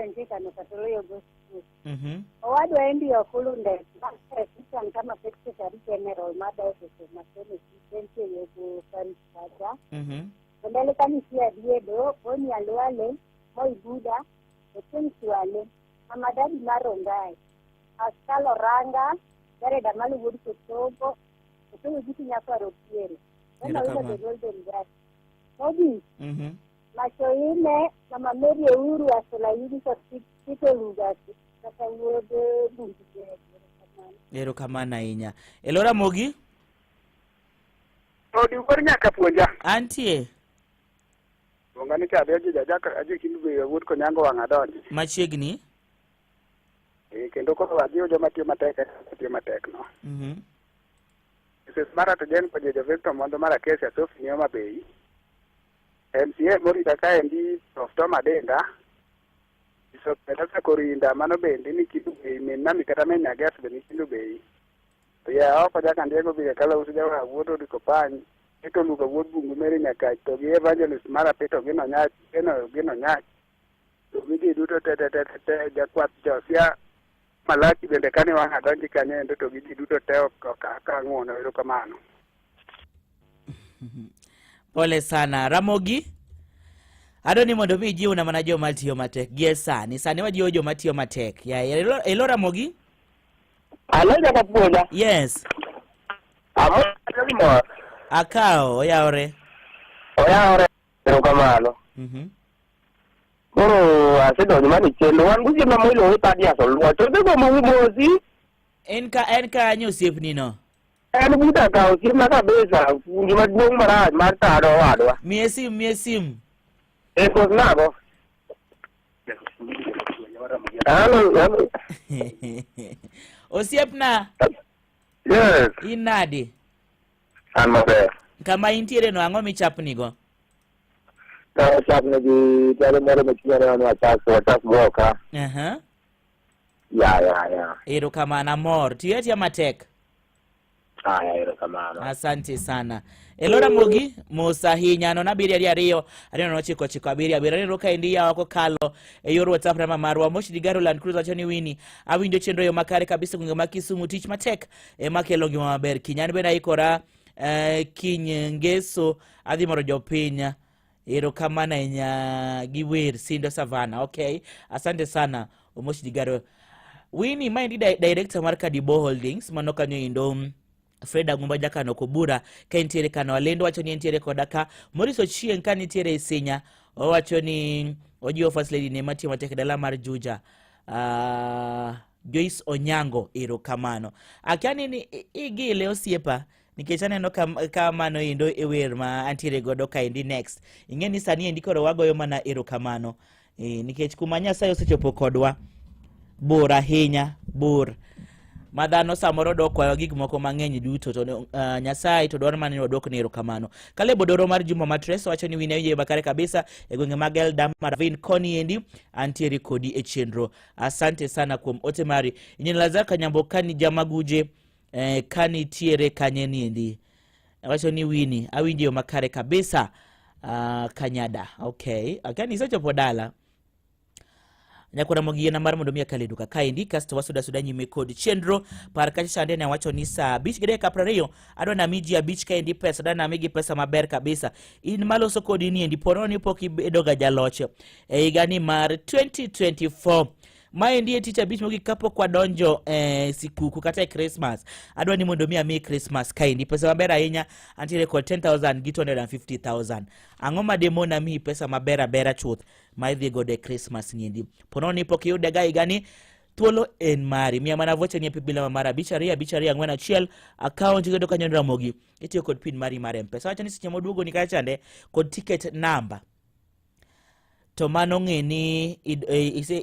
Nitie kano kata loyo go school. Owadwa en bi ok ulunde Christian kama secretary general ma diocese ma Kenya entie yogo parish kacha. To mbele ka nitie Adiedo, Boni Alwale, Moi Buda, Ochieng' Swale, Mama Dadi mar Rongai, Pascal Oranga, Jared Amalo wuod Kotogo, Okeyo Giti nyakwar Opiere. Ema Erokamano. Wilo the Golden Guard. Mogik, Machoine, Mama Mary Euru, Asola Yugi kod Tito Luga, kata wuod Bungu. Erokamano. Erokamano ahinya. Elo Ramogi. Odi wuod nyaka puonja. Antie. Luonga ni chade aji jajaka aji kindu wuod konyango wang' adonji. Machiegni. E, kendo koro wajiwo joma tiyo matek e tiyo matek no. Mrs. Mara to Jen Kojejo Victor Mondo Mara Kesi Asofi ni Homa Bay. MCA morita kaendi Prof Tom Adenda. Bishop Elsa Korinda mano bende ni Kindu Bay min nami kata min Nyages be ni Kindu Bay. To ya oko jaka Ndiego Biga Kala uso jawa wuod Odiko Pany. Ito Luka wuod Bungu Meri Nyakach to gi Evangelist Mara Peter gino Nyach gino gino Nyach. To gi ji duto te te te te te jakwath Josia Malaki bende kane wang' adonji kanyo endo to gi ji duto te ok ok akang'uono erokamano. Pole sana Ramogi. Adwa ni mondo mi ijiwna mana joma tiyo matek gie sani. Sani wajiwo joma tiyo matek. Ya, elo, elo Ramogi? Alo jaka puonja. Yes. Amo mor. Akawo oyawore. Oyawore erokamano. Koro asedonjo mana e chenro. Wan gosiepna moiluongo ni Thaddeus Oluoch. To dhi gomo mosi. En ka en kanyo osiepni no. En buta ka osiepna kabisa. Fundi maduong' marach mar tado owadwa. Miye sim, miye sim. E kos nago. Halo, halo. Osiepna, Yes, in nade? an maber. Kama intiere no ang'o michapnigo? Ka wachak ne gi tado moro machielo ni wachak wachak go ka. Aha. Ya ya ya. Erokamano amor. Tiyo atiya matek. Haya, erokamano. Asante sana. Elo Ramogi, mos ahinya. 0 7 2 2 2 9 9 7 7. Aneno ka endi yawa kokalo e yor WhatsApp namba marwa. Moshi Digaro Land Cruiser wacho ni Winnie, awinjo chenro yo makare kabisa gwenge ma Kisumu. Tich matek ema kelo ngima maber. Kiny an bende aikora kiny ngeso adhi moro jopiny. Erokamano ahinya gi wer Sindo Savana. Okay, asante sana Omosh Digaro. Winnie, maendi director mar Kadibo Holdings mano kanyo endo Fred Agumba Jakano Kobura ka entiere Kano Alendo wacho ni entiere koda ka Maurice Ochieng ka nitiere Isinya owacho ni ojiwo First Lady ne matiyo matek e dala mar Juja. Joyce Onyango erokamano. Akia ni ni igile osiepa nikech aneno ka, ka mano endo e wer ma antiere godo kaendi next. Ing'e ni sani endi koro wagoyo mana erokamano. E, nikech kuma Nyasaye osechopo kodwa bor ahinya, bor ma dhano samoro dok kwayo gik moko mang'eny duto to Nyasaye to dwaro mana ni wadwokne erokamano. Caleb Odoro mar Juma Matres wacho ni wine winjo makare kabisa e gwenge mag Eldama Ravine koni endi antiere kodi e chenro. Asante sana kuom ote mari. Inyen Lazar Kanyambo kani jamaguje kanitiere kanye niendi. Wacho ni Winnie awinjo yo makare kabisa Kanyada. Okay. Akani isechopo dala. Nyakwara mogi yien mar mondo mi akal e duka kaendi kasto wasuda suda nyime kod chenro par kacha chande ne awacho ni saa 5:20 adwa nami ji 5 kaendi pesa adwa nami gi pesa maber kabisa in maloso kodi ni endi pono ni pok ibedoga jaloch e higa ni mar 2024 maendi e tich abich mogik kapok wadonjo e sikuku kata e Christmas adwa ni mondo mi ami Christmas kaendi pesa maber ahinya antiere kod 10000 gi 250000 ang'o ma demona miyi pesa maber abera chuth ma idhi godo e Christmas niendi pono ni pok iyude ga higani thuolo en mari miya mana vocha ni e paybill namba mar 5 2 5 2 4 1 account iyudo kanyo Ramogi itiyo kod pin mari mar M-Pesa wacho ni seche moduogo ni kacha chande kod ticket number to mano ng'e ni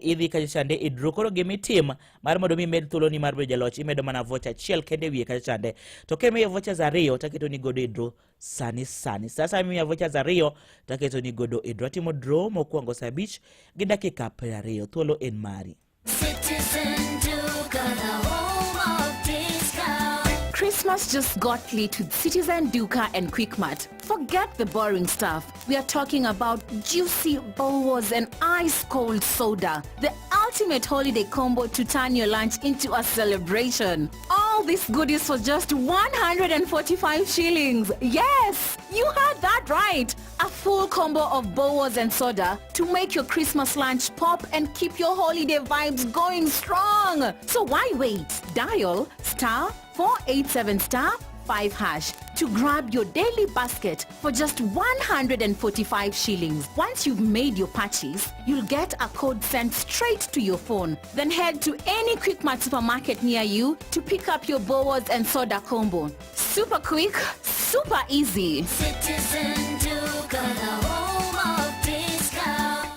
idhi kacha chande e draw koro gima itim mar mondo mi imed thuoloni mar bedo jaloch imedo mana vocha achiel kende e wiye kacha chande to kimiyo vochas ariyo taketo ni godo e draw sani sani sasa imiya vochas ariyo taketo ni godo e draw atimo draw mokwongo saa 5:20 thuolo en mari. Citizen Duka, the home of discount. Christmas just got lit with Citizen Duka and Quickmart. Forget the boring stuff. We are talking about juicy bowls and ice cold soda. The ultimate holiday combo to turn your lunch into a celebration. All these goodies for just 145 shillings. Yes, you heard that right. A full combo of bowls and soda to make your Christmas lunch pop and keep your holiday vibes going strong. So why wait? Dial star 487 star 5 hash to grab your daily basket for just 145 shillings. Once you've made your purchase, you'll get a code sent straight to your phone. Then head to any Quickmart supermarket near you to pick up your bowls and soda combo. Super quick, super easy. Citizen Duka, the home of discount.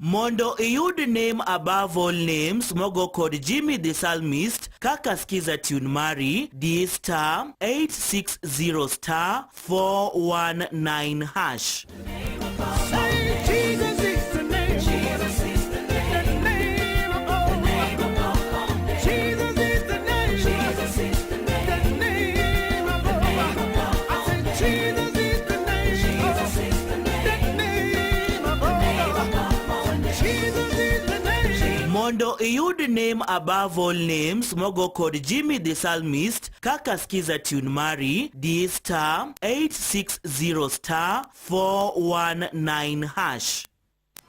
Mondo iyud name above all names mogo kod Jimmy the Psalmist kaka skiza tune mari di star 860 star 419 hash. Say Jesus is the name. Jesus is the name. The name above. The name above all names. Jesus is the name. Jesus is the name. The name above. The name above I said Jesus is the name. Jesus is the name. The name above. The name above all names. Jesus is the name. Mondo iyud name above all names mogo kod Jimmy the Psalmist kaka skiza tune mari di star 860 star 419 hash.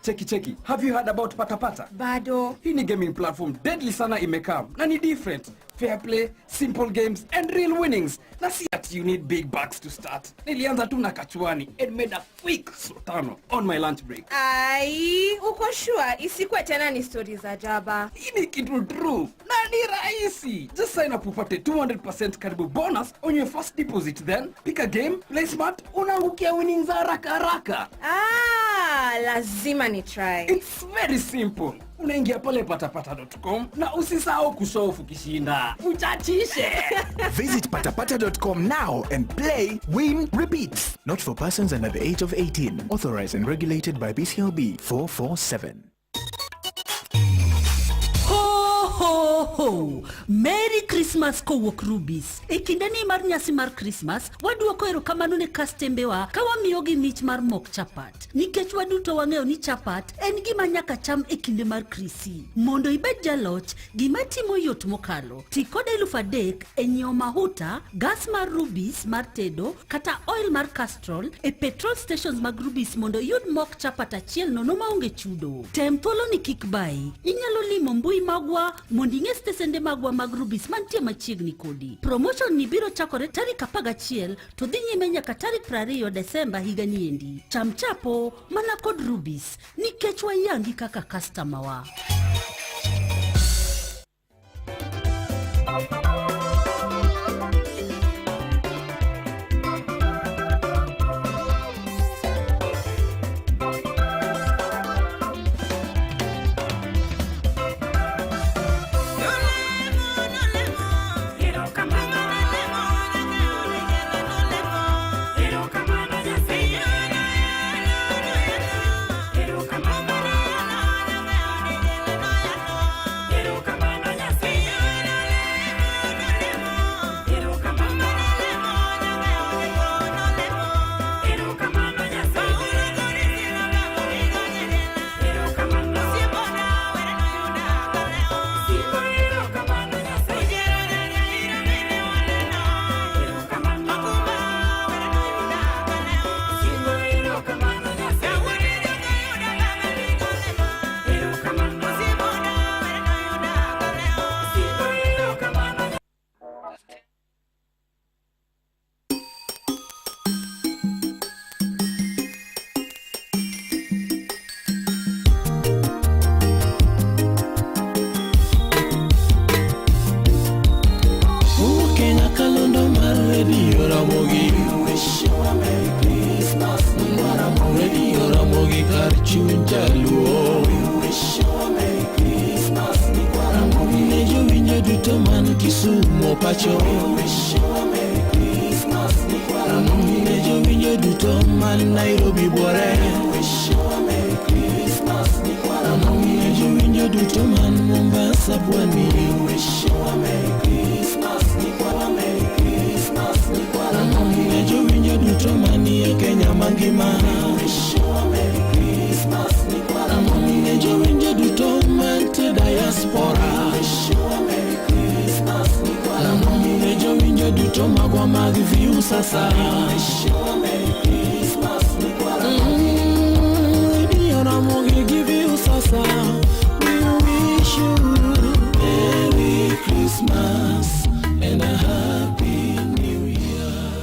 Cheki cheki, have you heard about Patapata? Bado. Hii ni gaming platform deadly sana imekam na ni different. Fair play, simple games and real winnings. Na si ati you need big bucks to start. Nilianza tu na kachuani and made a quick sultano on my lunch break. Ai, uko sure isikuwe tena ni stori za jaba? Hii ni kitu true na ni rahisi. Just sign up upate 200% karibu bonus on your first deposit, then pick a game, play smart, unaangukia winnings haraka haraka. Ah, lazima ni try. It's very simple. Unaingia pale patapata.com na usisahau kushow off ukishinda. Uchachishe. Visit patapata.com now and play, win, repeat. Not for persons under the age of 18. Authorized and regulated by BCLB 447. Ho ho ho! Merry Christmas kowuok Rubis. E kindeni mar nyasi mar Christmas, waduoko erokamano ne kastembewa ka wamiyogi mich mar mok chapat. Nikech waduto wang'eyo ni chapat en gima nyaka cham e kinde mar Krisi. Mondo ibed jaloch, gima timo yot mokalo. Ti kod 3,000 e nyiewo mahuta, gas mar Rubis mar tedo, kata oil mar Castrol e petrol stations mag Rubis mondo iyud mok chapat achiel nono maonge chudo. Tem thuolo ni kik bayi. Inyalo limo mbui magwa mondo ing'e stesende magwa mag Rubis mantie machiegni kodi. Promotion ni biro chakore tarik 11 to dhi nyime nyaka tarik 20 Desemba higa niendi. Cham chapo mana kod Rubis nikech wayangi kaka customer wa. Kenya kalondo mar redio Ramogi. Radio Ramogi kar chuny jaluo. Ne jowinjo duto man Kisumo pacho. Ne jowinjo duto man Nairobi buore. Ne jowinjo duto man Mombasa pwani. duto magwa mag Viusasa. Radio Ramogi gi Viusasa. We wish you Merry Christmas and a Happy New Year.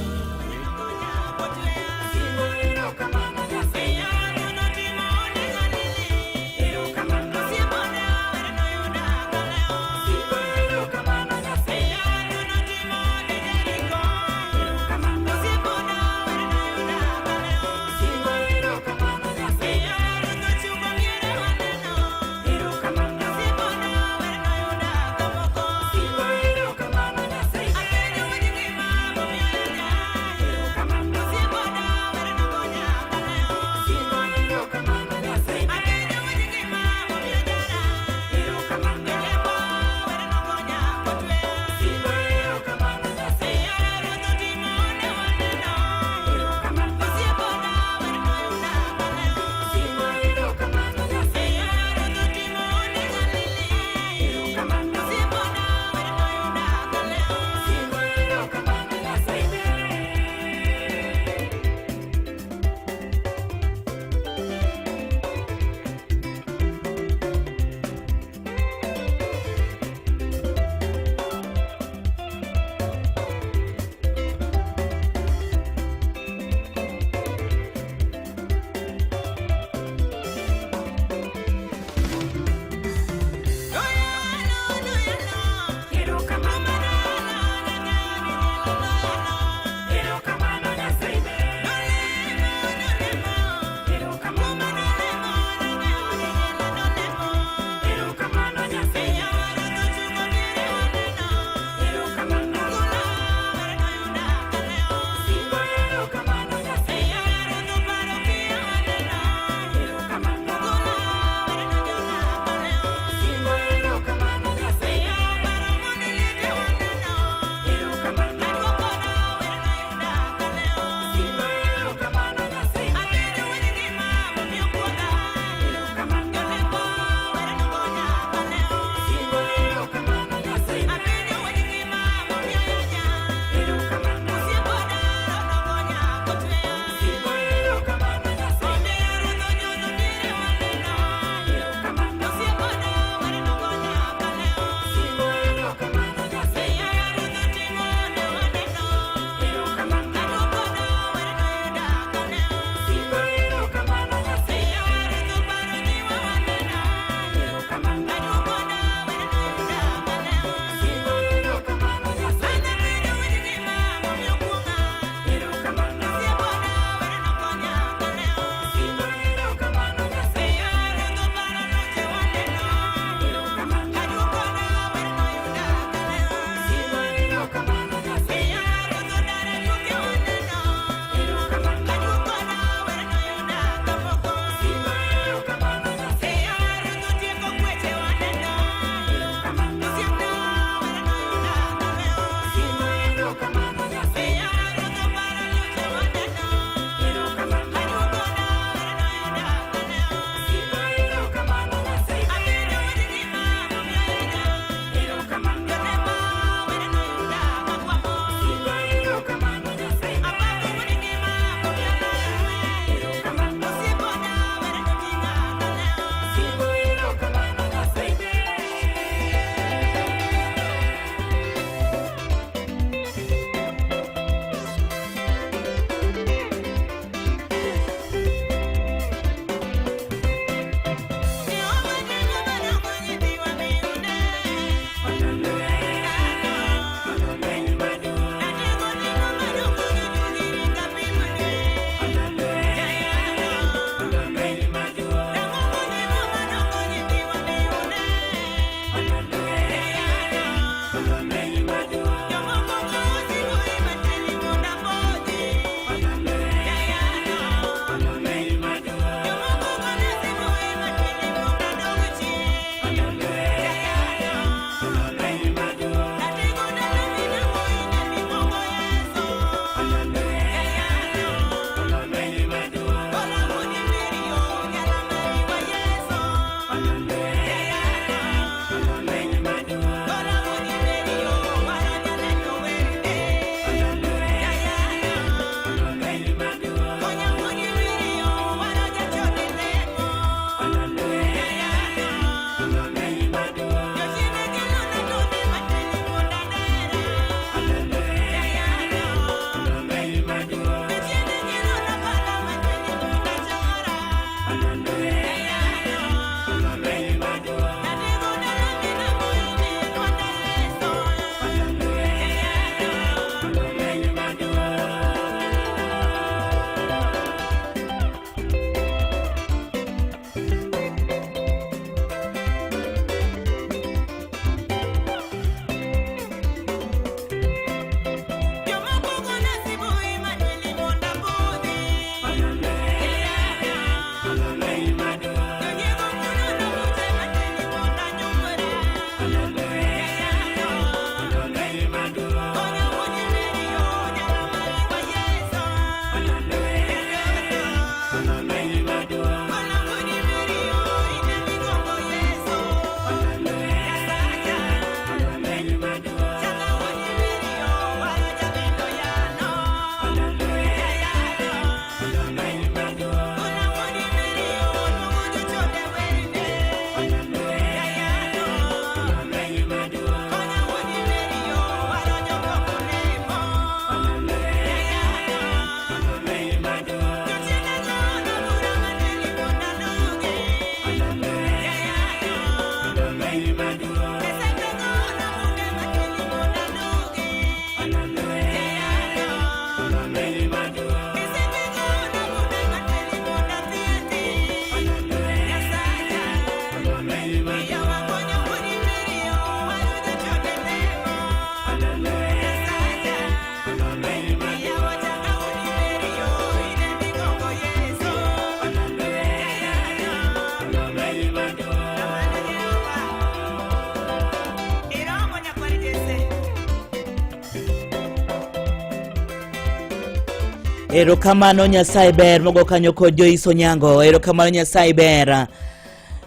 Erokamano Nyasaye ber mogo kanyo kod Joyce Onyango. Erokamano Nyasaye ber.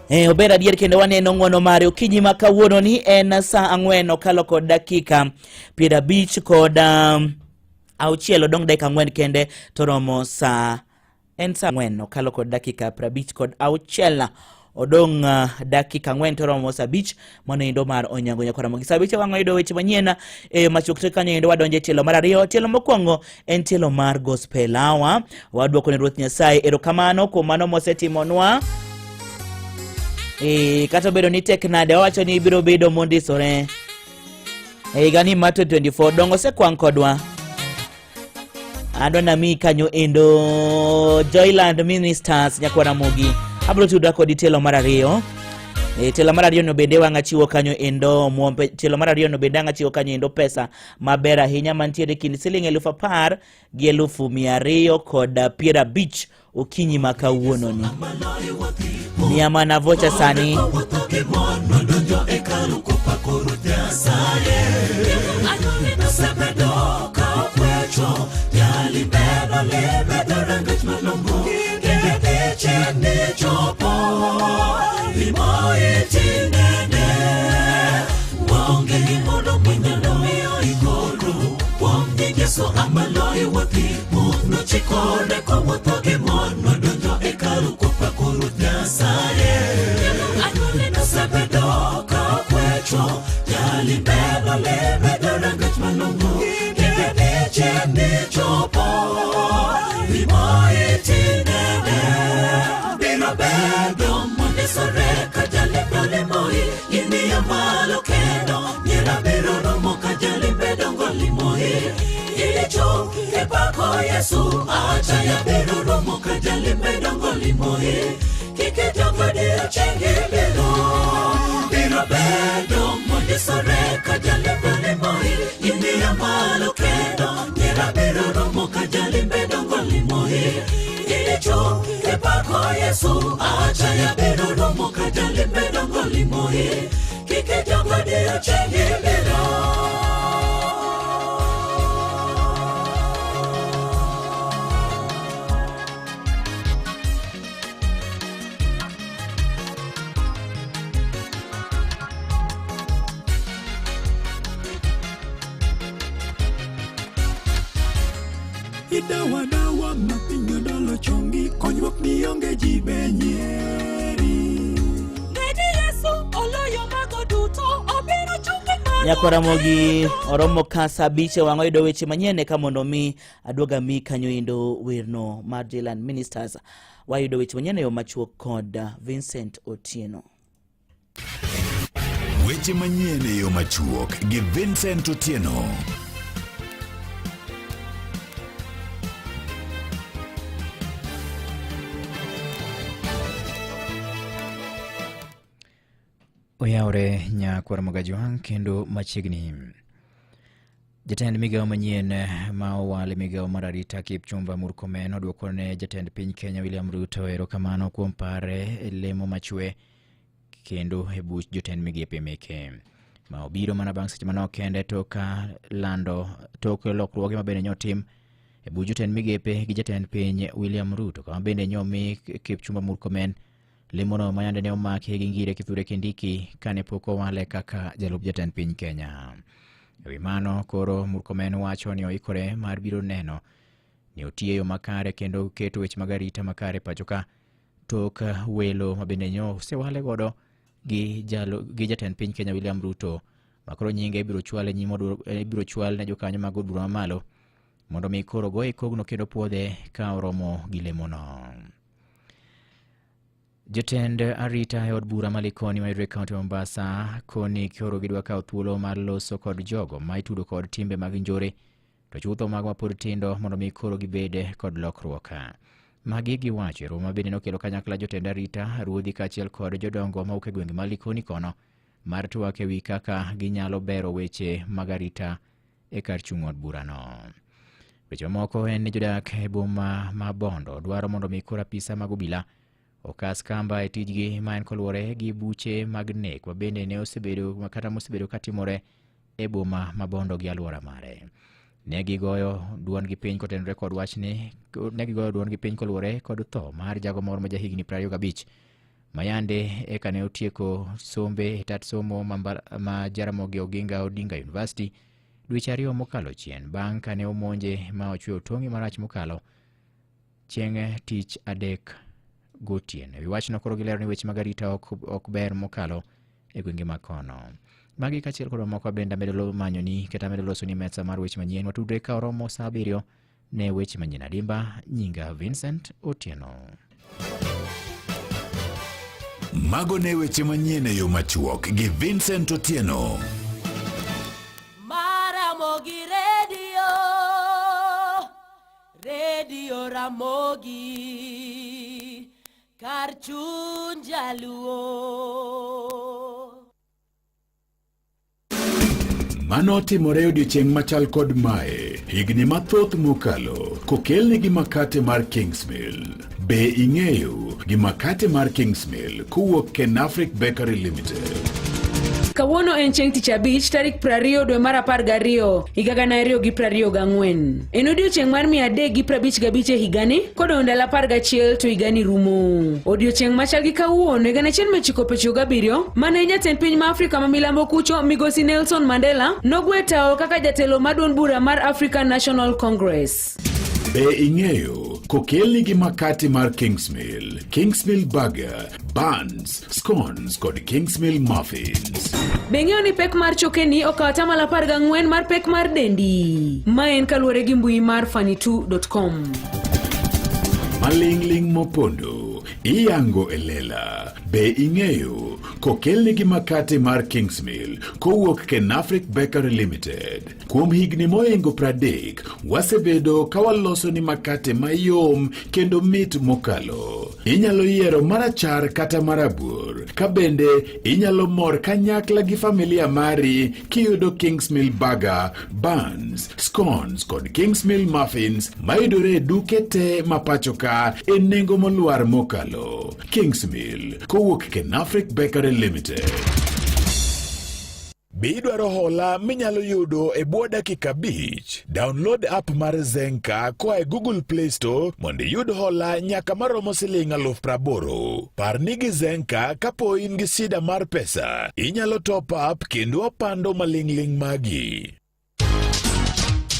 E, ober adier kendo waneno ng'wono mare okinyi ma kawuono ni en saa ang'wen okalo kod dakika 56 kod auchiel odong' dakika 4 kende to romo saa en saa 4 okalo kod dakika 56 odong' dakika 4 to romo saa 5 mano endo mar Onyango Nyakwar Ramogi. Saa 5 wang' wayudo weche manyien e machuok to kanyo endo wadonjo e tielo mar ariyo. Tielo mokwongo en tielo mar gospel hour. Wadwoko ne Ruoth Nyasaye erokamano kuom mano mosetimonwa. E, kata obedo ni tek nade wawacho ni ibiro bedo mondisore e higa ni mar 2024 dongo osekwang' kodwa adwa nami kanyo endo Joyland Ministers Nyakwar Ramogi abiro tudra kodi tielo mar ariyo E, tielo mar ariyo no bende wang' achiwo kanyo endo omuom tielo mar ariyo no bende ang' achiwo kanyo endo pesa maber ahinya mantiere kind siling 10,000 gi 250,000 okinyi ma kawuono ni. Miya mana vocha sani. Yesu amaloyi wuothi nochikore kowuotho gi mon nodonjo e hekalu kopako Ruoth Nyasaye. Nosebedo ka okwecho, jali bedo le bedo rangach malong'o, kendo dichieng' chopo, imoyi tinene. Biro bedo mondisore ka jali limoi, ing'iyo malo kendo nyiera biro romo ka jali bedongo limoi. Ilicho epako Yesu acha ya biro romo ka jali bedongo limoi. Kik idongo odiechieng' biro, biro bedo mondisore ka jali limoi, ing'iyo malo kendo nyiera biro romo ka jali bedongo limoi. Ilicho epako Yesu acha ya biro romo ka jali bedongo limoi. Kik idongo odiechieng' biro. Idawa dawa ma piny odolo chongi konyruok ni onge ji benyieri. Ng'eni Yesu oloyo mago duto, obiro chungi malo. Nyakwar Ramogi oromo ka saa 5 wang' oyudo weche manyien eka mondo mi aduog ami kanyo endo werno mar Joyland Ministers. Wayudo weche manyien e yo machuok kod Vincent Otieno. Weche manyien e yo machuok gi Vincent Otieno. Oyawre Nyakwar Mogajwang' kendo machiegni. Jatend migawo manyien ma owal e migawo mar arita Kipchumba Murkomen odwoko ne jatend piny Kenya William Ruto erokamano kuom pare e lemo machwe kendo e buch jotend migepe meke. Ma obiro mana bang' seche manok kende tok lando tok lokruoge ma bende nyotim e buch jotend migepe gi jatend piny William Ruto kama bende nyomi Kipchumba Murkomen lemono ma yande ne omaki gi Ngire Kithure Kindiki kane pok owale kaka jalup jatend piny Kenya. E wi mano, koro Murkomen wacho ni oikore mar biro neno ni otiyo e yo makare kendo keto weche mag arita makare pacho ka tok welo ma bende nyo osewale godo gi jatend piny Kenya William Ruto ma koro nyinge ibiro chwal e nyim ibiro chwal ne jokanyo mag od bura mamalo mondo mi koro goye kogno kendo puodhe ka oromo gi lemono. Jotend arita e od bura ma Likoni mayudore e kaunti ma Mombasa koni koro gidwa kawo thuolo mar loso kod jogo ma itudo kod timbe mag njore to chutho mago mapod tindo mondo mi koro gibed kod lokruok. Magi giwacho e romo ma bende nokelo kanyakla jotend arita, ruodhi kaachiel kod jodongo mawuok e gwenge ma Likoni kono mar twak e wi kaka ginyalo bero weche mag arita e kar chung' od burano. Weche mamoko en ni jodak e boma ma Bondo dwaro mondo mi koro apisa mag obila okas kamba e tijgi ma en koluwore gi buche mag nek ma bende ne osebedo kata mosebedo katimore e boma ma Bondo gi alwora mare. Ne gigoyo duondgi piny kotenore kod wachni, ne gigoyo duondgi piny koluwore kod tho mar jago moro ma jahigni 25 mayande eka ne otieko sombe e tat somo ma Jaramogi Oginga Odinga University dweche 2 mokalo chien bang' kane omonje ma ochweyo tong'e marach mokalo chieng' tich adek gotieno. Ewi wachno koro gilero ni weche mag arita ok ber mokalo e gwenge ma kono. Magi kaachiel kod mamoko bende amedo manyoni kata amedo losoni mesa mar weche manyien. Watudre ka oromo saa 7 ne weche manyien. Adimba nyinga Vincent Otieno. Mago ne weche manyien e yo machuok gi Vincent Otieno. Maramogi Radio, Radio Ramogi, kar chuny jaluo. Mano timore odiechieng' machal kod mae higni mathoth mokalo kokelni gi makate mar Kingsmill. Be ing'eyo gi makate mar Kingsmill kowuok Kenafric Bakery Limited? Kawuono en chieng' tich abich tarik 20 dwe mar 12 higa 2024. En odiochieng' mar 355 e higani kodong' ndalo 11 to higani rumo. Odiochieng' machal gi kawuono 1997 mane jatend piny ma Afrika ma milambo kucho migosi Nelson Mandela nogwe tao kaka jatelo mar duond bura mar African National Congress. Be ing'eyo kokelni gi makati mar Kingsmill, Kingsmill Burger, buns, scones kod Kingsmill muffins. Be ing'eyo ni pek mar chokeni okawo atamalo 14 mar pek mar dendi? Ma en kaluwore gi mbui mar funny2.com. Maling'ling' mopondo iyango e lela. Be ing'eyo kokelni gi makati mar Kingsmill kowuok Kenafric Bakery Limited. Kuom higni mohingo 30, wasebedo ka waloso ni makate mayom kendo mit mokalo. Inyalo yiero marachar kata marabuor, ka bende inyalo mor kanyakla gi familia mari kiyudo Kingsmill Burger, buns, scones kod Kingsmill muffins mayudore e duke te ma pacho ka e nengo molwar mokalo. Kingsmill kowuok Kenafric Bakery Limited. Be idwaro hola minyalo yudo e bwo dakika 5? Download app mar Zenka koa e Google Play Store mondo iyud hola nyaka maromo siling 80,000. Par ni gi Zenka kapo in gi shida mar pesa, inyalo top up kendo opando maling'ling' magi.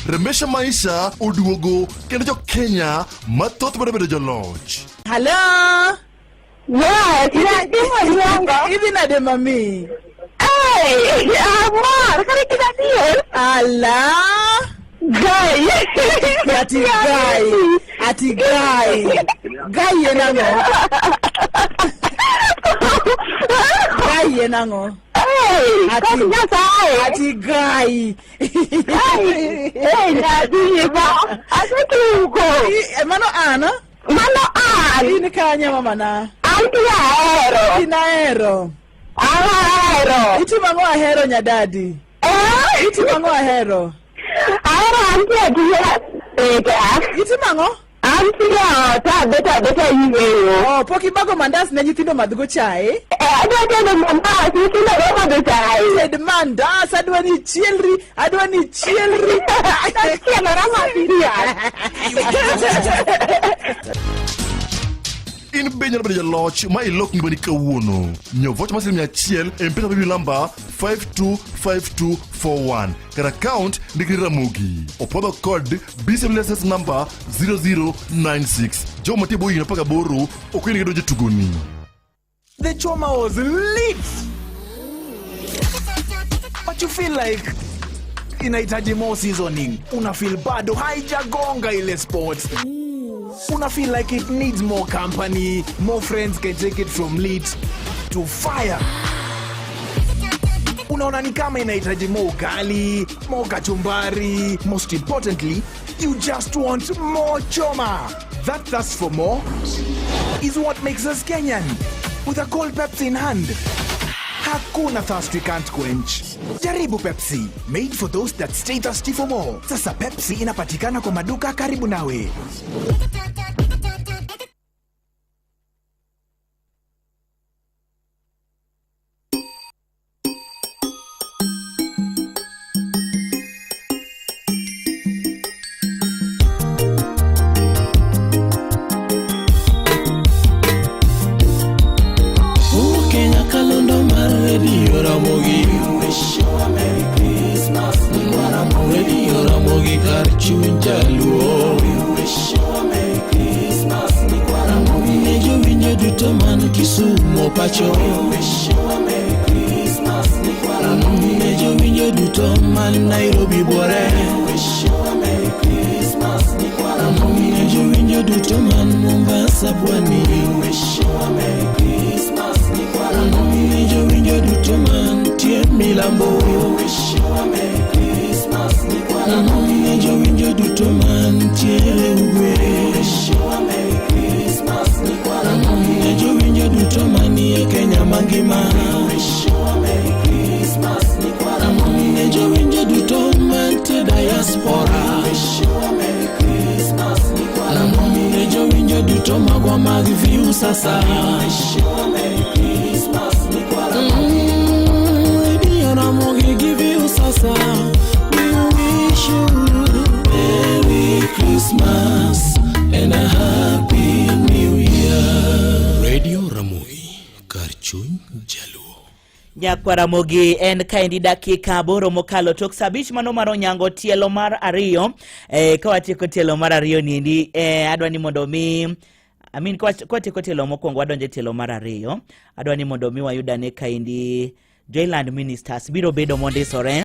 Remesha Maisha oduogo kendo jo Kenya mathoth medo bedo joloch. Hello. Yes, Idhi nade mami? Hey, amor, kare kida adier. Ala. Guy. Ati guy. Ati guy. Guy en ang'o? Guy en ang'o? Hey, Ati Nyasaye. Ati guy. Hey, hey, nyathi ba. Asetugo. Mano an? Mano an. In kanye mamana? Antie ahero. In ahero. Ahero. Itimo ang'o ahero nyadadi? Eh? Itimo ang'o ahero? Ahero antie adiera. Eta. Itimo ang'o? Antie ot abet abeta yueyo. Oh, pok ibago mandas ne nyithindo madhgo chae? Adwa tedo mandas, nyithindo dwa madho chae. Ted mandas, adwa ni ichielri, adwa ni ichielri. Achielora mapiyo. In be inyalo bedo jaloch ma ilok ngimani kawuono. Nyiew vocha mar siling 100 e M-Pesa paybill number 525241 kar account ndikni Ramogi. Opwodho kod BCM license number 0096. Jogo mantie bwo higni 18 ok oyienegi donjo e tugoni. The choma was lit! But you feel like inahitaji more seasoning. Una feel bado haijagonga ile spot. Una feel like it needs more company, more friends can take it from lit to fire. Unaona ni kama inahitaji more ugali, more kachumbari. Most importantly, you just want more choma. That thirst for more is what makes us Kenyan. With a cold Pepsi in hand, hakuna thirst we can't quench. Jaribu Pepsi, made for those that stay thirsty for more. Sasa Pepsi inapatikana kwa maduka karibu nawe. pacho. Ne jowinjo duto man Nairobi buore. Ne jowinjo duto man Mombasa pwani. Ne jowinjo duto mantie milambo. Ne jowinjo duto mantiere ugwe. Ne jowinjo duto manie Kenya mangima. Ne jowinjo duto mantie diaspora. Ne jowinjo duto magwa mag Viusasa. Radio Ramogi gi Viusasa. We wish you Merry Christmas and a Happy New Year. Radio Ramogi, kar chuny Jaluo. Nyakwaramogi en kaendi dakika 8 mokalo tok saa 5 mano mar onyango tielo mar 2. Ka watieko tielo mar 2 niendi, adwa ni mondo mi I mean, kwatieko tielo mokwongo wadonjo e tielo mar 2. Adwa ni mondo mi wayudane kaendi Joyland Ministers biro bedo mondisore.